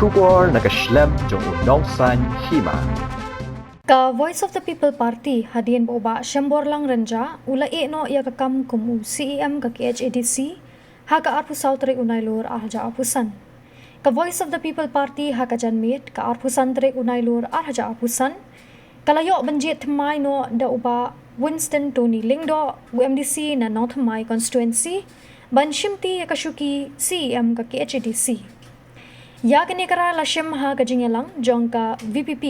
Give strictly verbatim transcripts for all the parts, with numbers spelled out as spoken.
Khubor na ka shlem jong u nongsaiñ hima. Ka Voice of the People Party hadien ba u Bah Shemborlang Rynjah u la ïeh noh ïa ka kam kum u C E M ka K H A D C ha ka arphew saw tarik u Nailur arhajar arphew san. Ka Voice of the People Party ha ka janmiet ka arphew san tarik u Nailur arhajar arphew san ka la ïoh ban jied thymmai noh da u Bah Winston Tony Lyngdoh, u M D C na Nongthymmai constituency, ban shimti ïa ka shuki C E M ka K H A D C. Ïa kane ka rai la shim ha ka jingïalang jong ka V P P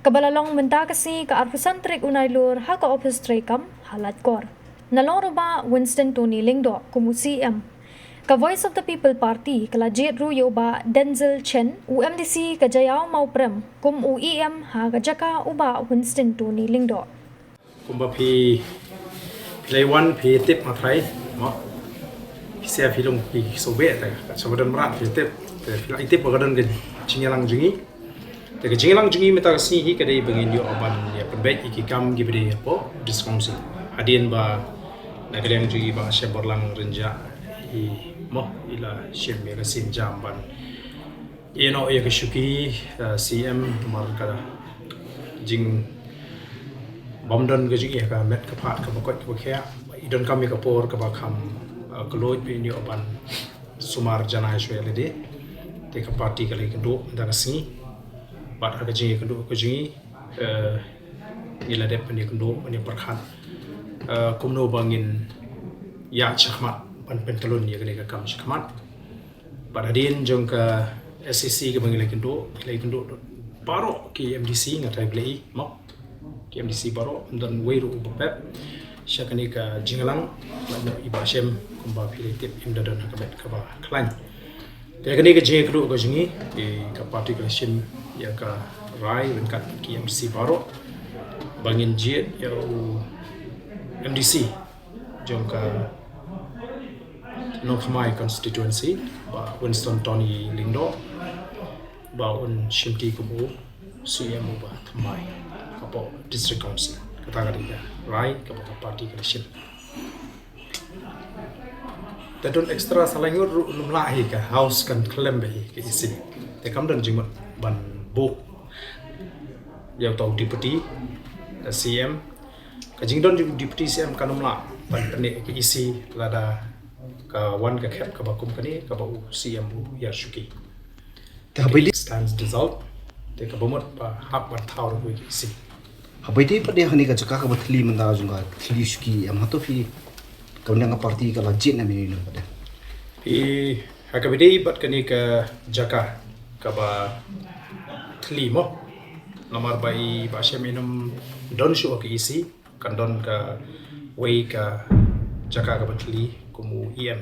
kaba la long mynta ka sngi ka arphew san tarik u Nailur ha ka ophis treikam ha Laitkor. Na long ruh u Bah Winston Tony Lyngdoh kum u C E M. Ka Voice of the People Party ka la jied ruh ïa u Bah Denzil Chen, u M D C ka Jaïaw Mawprem, kum u E M ha ka jaka u Bah Winston Tony Lyngdoh. Kumba phi, phi la wan phi tip ma Trai, mo. Phi sia phi long phi sobe ta ka, ka sobe don mrad phi tip. Te phi la tip ba ka don ka jingïalang jong ngi. Te ka jingïalang jong ngi mynta ka sngi hi ka dei ba ngin ïoh ban ïa pynbeit ïa ki kam kiba dei hapoh District Council. Hadien ba na ka liang jong ngi Bah Shemborlang Rynjah i, mo, i la shim ïa ka sienjam ban ïeh noh ïa ka shuki, eh, C E M namar ka jingbym don ka jingïeh ka met ka phad kaba koit kaba khiah. I donkam ïa ka por kaba kham, eh, khlaiñ phi ïoh ban sumar janai shuwa lade. Te ka party ka la ïakynduh mynta ka sngi. Bad ha ka jingïakynduh ka jong ngi, eh, ngi la dep ban ïakynduh ban ïapyrkhat, eh, kumno ba ngin ïa shakhmat ban pyntylun ïa kane ka kam shakhmat. Bad hadien jong ka S A C kaba ngi la ïakynduh, ngi la ïakynduh baroh ki M D C, nga trai blei, mo. Ki M D C baroh, ym don wei ruh uba pep sha kane ka jingïalang, lano i Bah Shem, kumba phi la tip, ym da don ha ka met kaba khlaiñ. Te kane ka jingïakynduh ka jong ngi, eh, ka party ka la shim ïa ka rai ryngkat ki M D C baroh ba ngin jied ïa u M D C jong ka Nongthymmai constituency, Bah Winston Tony Lyngdoh, ba un shimti kum u C E M uba thymmai hapoh District Council. Kata ka dei ka rai kaba ka party ka la shim. Te don extra sa lai ngut ruh ym lah hi, ka House kan khlem bha hi ka E C. Te kam don jingmut ban buh ïa uta u Deputy, eh, C E M. Ka jingdon jong u Deputy C E M kan ym lah ban pynneh ka E C lada ka wan ka khep kaba kum kane kaba u C E M u ïa shuki. Te haba ïadei stands dissolved. Te kaba mut ba hap ban thaw ruh ka E C. Haba ïadei pat ïa kane ka jaka kaba thylli mynta jong ka thylli shuki, em, hato phi, ka mynta ka party ka la jied na mynta pat? Phi, ha kaba ïadei bad kane ka jaka kaba thylli, mo. Namar ba i Bah Shem im don shuh ha ka E C, kan don kawei ka jaka kaba thylli kum u E M.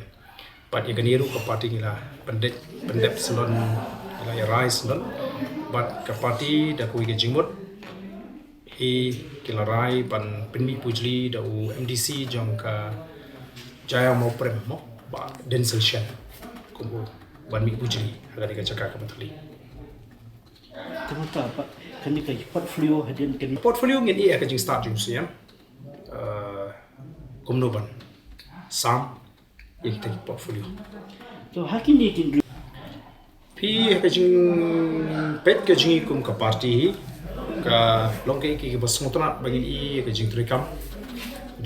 Bad ïa kane ruh ka party ngi la pyndep, pyndep syndon, ngi la ïa rai syndon. Bad ka party da kawei ka jingmut hi ki la rai ban pynmih pujli da u M D C jong ka Jaïaw Mawprem, mo, Bah Denzil Shen, kum u ban mih pujli ha kane ka jaka kaba thylli. Te mynta pat kane ka portfolio hadien kane. Portfolio ngin ïa ka jingstad jong u C E M. Eh, kumno ban sam ïa kita ki portfolio. To ha kine ki, phi, ha ka jingpeit ka jong ngi kum ka party hi, ka long kaei kaei kaba sngewtynnat ba ngin ïa ka jingtrei kam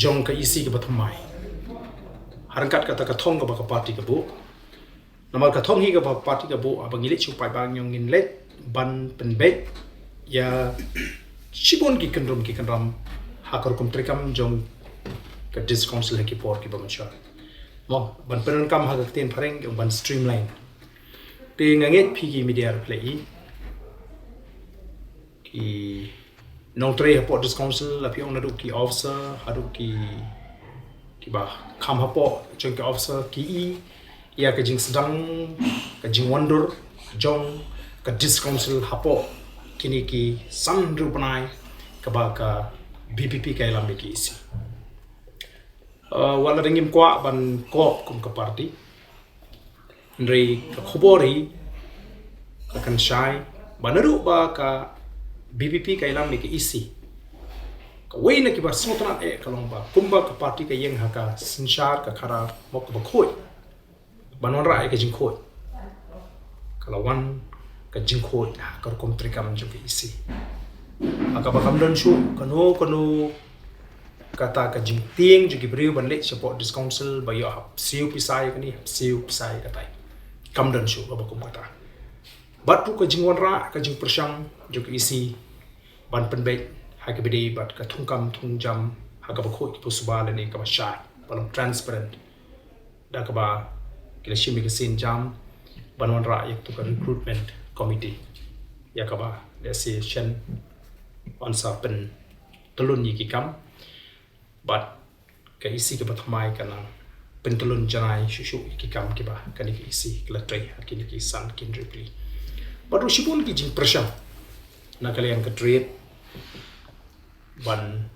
jong ka E C kaba thymmai. Ha ryngkat kata ka thong kaba ka party ka buh. Namar ka thong hi kaba party ka buh, haba ngi leit sha u paidbah ngin leit ban pynbeit ïa shibun ki kyndrum ki kyndram ha ka rukom treikam jong ka District Council ha ki por kiba mynshwa. Mo, ban pyndonkam ha ka ktien phareng ban streamline. Te nga ngeit phi ki media ruh phi la i, ki nongtrei hapoh District Council, la phi ong naduh ki officer haduh ki, kiba kham hapoh jong ki officer, ki i ïa ka jingsdang, ka jingwandur jong ka District Council hapoh kine ki san hynriew bnai kaba ka V P P ka ïalam ïa ka E C. Uh, wat la dang ngim kwah ban kop kum ka party, hynrei ka khubor hi ka kynshai ba naduh ba ka V P P ka ïalam ïa ka E C, kawei na kiba sngewtynnat eh ka long ba kumba ka party ka ïeng ha ka synshar ka khadar, mo, kaba khuid, ban wanrah ïa ka jingkhuid, ka la wan ka jingkhuid ha ka rukom treikam jong ka E C. Ha kaba kam don shuh kano kano kata ka jingtieng jong ki briew ban leit shapoh District Council ba ïoh hap siew pisa ïa kane, hap siew pisa ïa katai. Kam don shuh kaba kum kata. Bad ruh ka jingwanrah, ka jingpyrshang jong ka E C ban pynbeit ha kaba dei bad ka thungkam thungjam ha kaba khuid ki pusuba lane kaba shai, ba long transparent. Da kaba ki la shim ïa ka sienjam ban wanrah ïa ka recruitment committee, ïa kaba lehse shen yn sa pyntlun ïa ki kam. Bad ka E C kaba thymmai ka nang pyntlun janai shuh shuh ïa ki kam kiba kane ka E C ka la trei ha kine ki san kyndripli. Bad ruh shibun ki jingpyrshang na ka liang ka trade ban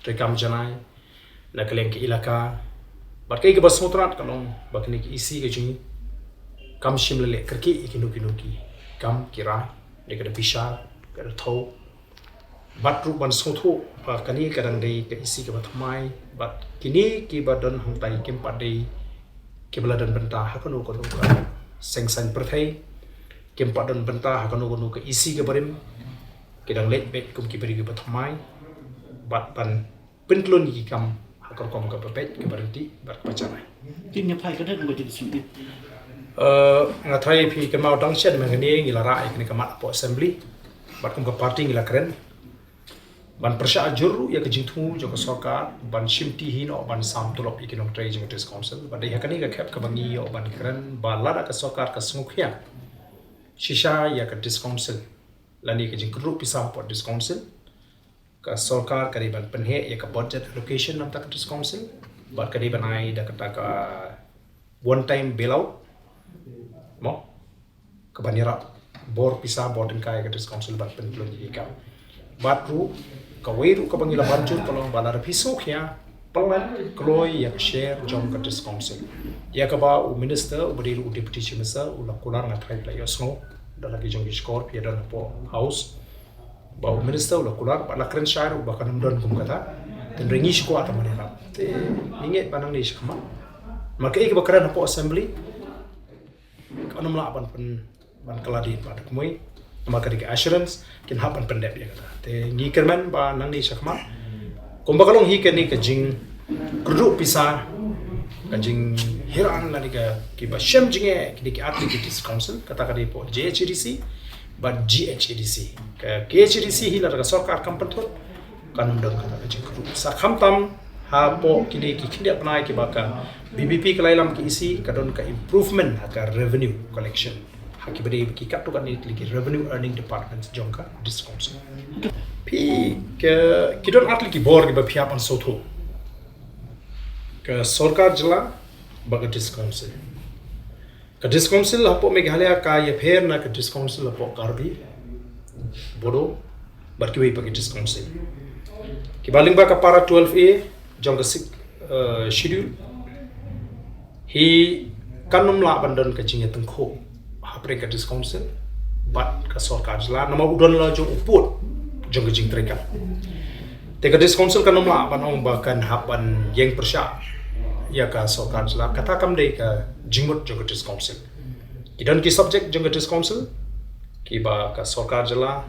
treikam janai na ka liang ka elaka. Bad kaei kaba sngewtynnat ka long ba kane ka E C ka jong ngi kam shym la leh kyrkieh ïa kino kino ki kam ki rai, dei ka da bishar, ka da thew. Bad ruh ban sngewthuh ba kane ka dang dei ka E C kaba thymmai, bad kine kiba don hangtai kim pat dei kiba la don bynta ha kano kano ka seng saiñ pyrthei, kim pat don bynta ha kano kano ka E C kaba rim. Ki dang leit beit kum ki briew kiba thymmai bad ban pyntlun ïa ki kam ha ka rukom kaba beit, kaba ryntih bad kaba janai. Kin ïa phai ka dang ba jin sngewthuh. Eh, nga tharai phi kynmaw dang shen mynne ngi la rah ïa kane ka mat hapoh assembly bad kum ka party ngi la kren ban pyrshah jur ruh ïa ka jingthmu jong ka sorkar ban shimti hi noh ban sam tulop ïa ki nongtrei jong ka District Council. Bad dei ha kane ka khep kaba ngi ïoh ban kren ba lada ka sorkar ka sngewkhia shisha ïa ka District Council lane ka jingkyrduh pisa hapoh District Council, ka sorkar ka dei ban pynheh ïa ka budget allocation na ka District Council bad ka dei ban ai da kata ka one time bailout, mo, ka ban ïarap bor pisa, bor tyngka ïa ka District Council ban pyntlun ïa ki kam. Bad ruh kawei ruh kaba ngi la ban jur ka long ba lada phi sngewkhia, pynlait kloi ïa ka share jong ka District Council. Ïa kaba u minister uba dei ruh u Deputy Chief Minister u la kular, nga tharai phi la ïohsngew da la ki jong ki shkor phi ïa don hapoh House, ba u minister u la kular bad la kren shai ruh ba kan ym don kum kata. Te hynrei ngi shu kwah tang ban ïarap. Te ngi ngeit ba nangne shakhmat, namar kaei kaba kren hapoh assembly kan ym lah ban pyn, ban kylla dien bad kumwei. Namar ka dei ka assurance, kin hap ban pyndep ïa kata. Te ngi kyrmen ba nangne shakhmat, kumba ka long hi kane ka jingkyrduh pisa, ka jinghiar lane ka kiba shem jingeh, kine ki artylli ki District Council, kata ka dei hapoh J H A D C bad G H A D C. Ka K H A D C hi lada ka sorkar kam pynthut, kan ym don kata ka jingkyrduh pisa. Khamtam hapoh kine ki khyndiat bnai kiba ka B B P ka la ïalam ka E C, ka don ka improvement ha ka revenue collection ha kiba dei ki katto katne tylli ki revenue earning departments jong ka District Council. Phi, ka, ki don artylli ki bor kiba phi hap ban sngewthuh: ka sorkar jylla bad ka District Council. Ka District Council hapoh Meghalaya ka ïapher na ka District Council hapoh Karbi, Bodo bad kiwei pat ki District Council. Kiba lyngba ka para twelve A jong ka Sixth, eh, Schedule, hi kan ym lah ban don ka jingïatyngkhuh hapdeng ka District Council bad ka sorkar jylla, namar u don la jong u pud jong ka jingtreikam. Te ka District Council kan ym lah ban ong ba kan hap ban ïeng pyrshah ïa ka sorkar jylla, kata kam dei ka jingmut jong ka District Council. Ki don ki subject jong ka District Council kiba ka sorkar jylla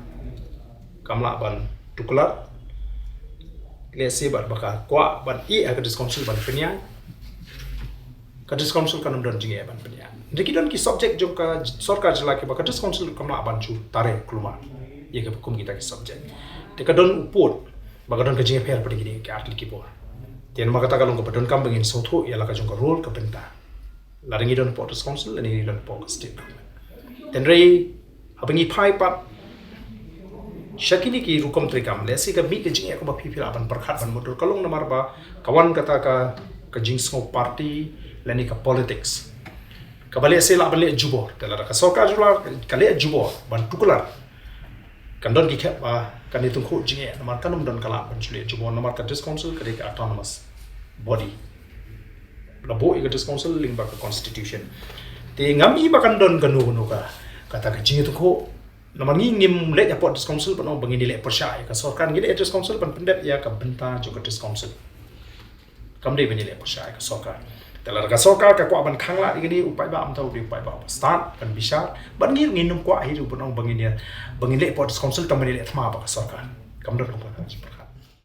kam lah ban tuklar, lehse bad ba ka kwah ban ïeh ha ka District Council ban pynïaid, ka District Council kan ym don jingeh ban pynïaid. Hynrei ki don ki subject jong ka sorkar jylla kiba ka District Council kam lah ban shu tare kulmar ïa kiba kum kita ki subject. Te ka don u pud ba ka don ka jingïapher hapdeng kine ki artylli ki bor. Te namar kata ka long kaba donkam ba ngin sngewthuh ïa la ka jong ka role, ka bynta, lada ngi don hapoh District Council lane ngi don hapoh ka State Government. Te hynrei haba ngi phai pat sha kine ki rukom treikam, lehse ka mih ka jingeh kaba phi, phi lah ban pyrkhat ban mutdur, ka long namar ba ka wan kata ka, ka jingsngew party lane ka politics, kaba lehse lah ban leh jubor. Te lada ka sorkar jylla ka leh jubor ban tuklar, kan don ki khep ba kan ïatyngkhuh jingeh, namar kan ym don ka lad ban shu leh jubor, namar ka District Council ka dei ka autonomous body, la buh ïa ka District Council lyngba ka Constitution. Te ngam i ba kan don kano kano ka, kata ka jingïatyngkhuh. Namar ngi ngim leit hapoh District Council ban ong ba ngin ïaleh pyrshah ïa ka sorkar, ngi leit District Council ban pyndep ïa ka bynta jong ka District Council. Kam dei ban ïaleh pyrshah ïa ka sorkar. Lada ka sorkar ka kwah ban khanglad ïa kane u paidbah, mynta u dei u paidbah ba stad ban bishar, ban ngin, ngin ym kwah hi ruh ban ong ba ngin ïa, ba ngin leh hapoh District Council tang ban ïaleh thma bad ka sorkar. Kam don kumba ka sorkar.